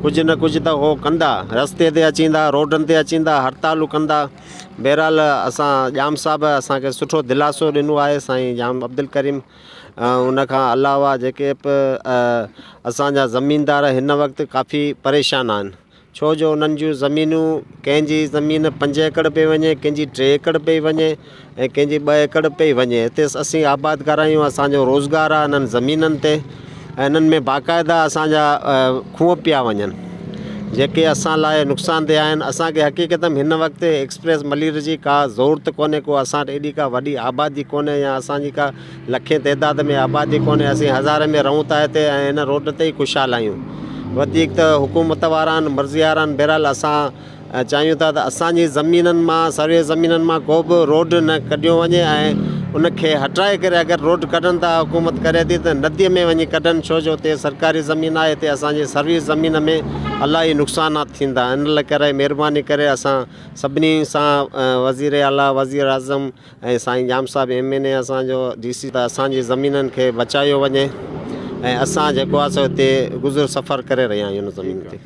ڪجهه نه ڪجهه ته هو ڪندا، رستي تي اچي ويندا، روڊن تي اچي ويندا، هڙتالون ڪندا. بهرحال اسان ڄام صاحب اسان کي سٺو دلاسو ڏنو آهي سائين ڄام عبدالڪريم ان کان علاوه جيڪي به اسان جا زميندار هن وقت ڪافي پريشان آهن ڇو جو انهن جون زمينون ڪنهن جي زمين پنج ايڪڙ پئي وڃي ڪنهن جي ٽي ايڪڙ پئي وڃي ۽ ڪنهن جي ٻه ايڪڙ پئي وڃي هتي اسين آبادگار آهيون اسانجو روزگار آهي انهن زمينن تي ۽ انهن ۾ باقاعده اسانجا کوهه پيا وڃن جيڪي اسان لاء نقصان ده آهن اسانکي حقيقت ۾ هن وقت ايڪسپريس ملير جي ڪا ضرورت ڪونهي ڪو اسان وٽ ايڏي ڪا وڏي آبادي ڪونهي يا اسانجي ڪا لکين تعداد ۾ آبادي ڪونهي اسين هزارن ۾ رهون ٿا هتي ۽ هن روڊ تي ئي خوشحال آهيون وڌيڪ ته حڪومت وارا آهن مرضي وارا آهن بهرحال اسان ۽ چاهيون ٿا ته اسان جي زمينن مان سروي زمينن مان ڪو به روڊ نه ڪڍيو وڃي ۽ ان کي هٽائي ڪري اگر روڊ ڪڍن ٿا حڪومت ڪري ٿي ته ندي ۾ وڃي ڪڍن ڇو جو اتي سرڪاري زمين آهي هتي اسان جي سروي زمين ۾ الاهي نقصانات ٿيندا ان لاء ڪري مهرباني ڪري اسان سڀني سان وزير اعليٰ وزير اعظم ۽ سائين ڄام صاحب ايم اين اي اسان جو ڊي سي ته اسان جي زمينن کي بچايو وڃي ۽ اسان جيڪو آهي سو هتي گذر سفر ڪري رهيا آهيون ان زمين تي.